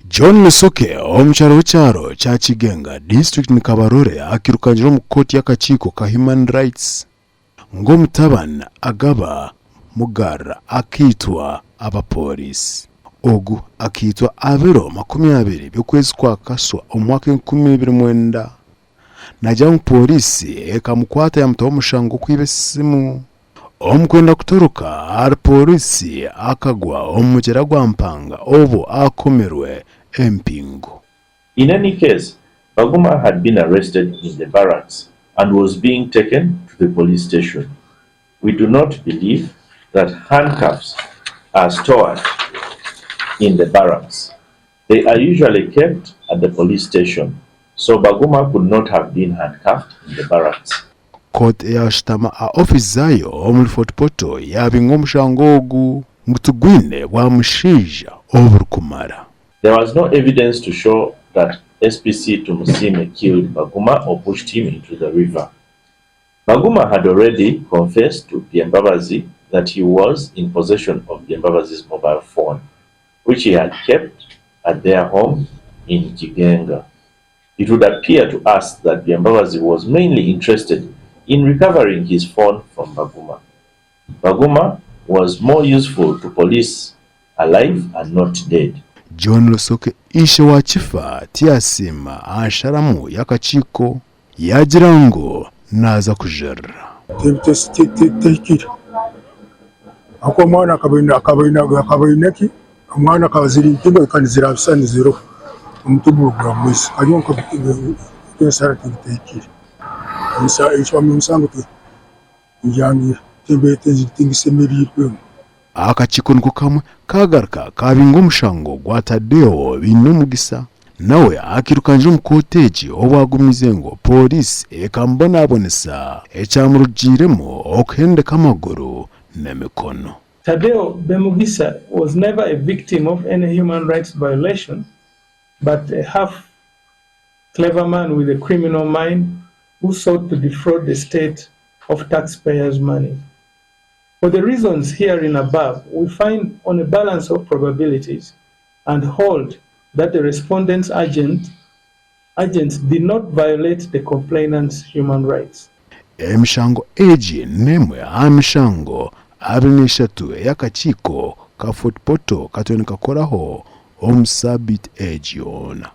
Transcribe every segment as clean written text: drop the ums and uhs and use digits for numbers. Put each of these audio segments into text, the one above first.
John Lusoke omukyara w'ekyaro kya Kigenga disiturikiti ni Kabarole akairukangira omu kooti y'akakiiko ka Human Rights ngu omutabani Agaba Mugarra akaitwa abapooriisi. Ogu akaitwa aha biro 20 by'okwezi kwa Kaswa omu mwaka 2009. Naagira ngu pooriisi ekamukwata yaamutaho omushango gw'okwiba esimu. Omu kwenda kutoroka ahari pooriisi akagwa omu mugyera gwa Mpanga obwo akomirwe empingu. In any case, Baguma had been arrested in the barracks and was being taken to the police station. We do not believe that handcuffs are stored in the barracks. They are usually kept at the police station, so Baguma could not have been handcuffed in the barracks. Kooti eyashutama aha ofiisi zaayo omuri Fort Portal yaabinga omushango ogu ngu tigwine bwa mushaija oburikumara. There was no evidence to show that SPC Tumusiime killed Baguma or pushed him into the river. Baguma had already confessed to Byembabazi that he was in possession of Byembabazi's mobile phone, which he had kept at their home in Kigenga. It would appear to us that Byembabazi was mainly interested in recovering his phone from Baguma. Baguma was more useful to police alive and not dead. John Rusoke ishe wa Kifa tiyasiima aha nsharamu y'akakiiko yaagira ngu naaza kujurira. Tehikire ahakuba omwana akaba aine ki? Omwana akaba ziri empingo kandi nizirabisa niziroha omutwe gwamuhisa egyo ensara tehikire encwamu y'omusango tingishemereirwemu. Akakiiko niko kamwe kaagaruka kaabinga omushango gwa Tadeo Bainomugisa nawe akairukangira omu kooti egi obu agumize ngu pooriisi ekamubonabonesa ekyamurugiiremu okuhendeka amaguru n'emikono. Tadeo Bemugisa was never a victim of any human rights violation but a half clever man with a criminal mind who sought to defraud the state of taxpayers money. For the reasons herein above, we find on a balance of probabilities and hold that the respondent's agent agents did not violate the complainant's human rights. Emishango egi n'emwe aha mishango 23 ei akakiiko ka Fort Portal katwire nikakoraho omu saabiiti egi yoona.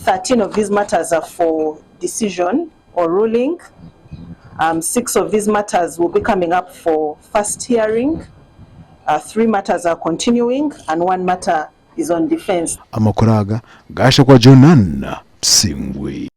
13 of these matters are for decision or ruling. 6 of these matters will be coming up for first hearing, 3 matters are continuing and 1 matter is on defence. Amakuru aga gaashakwa Jonan Tusingwe.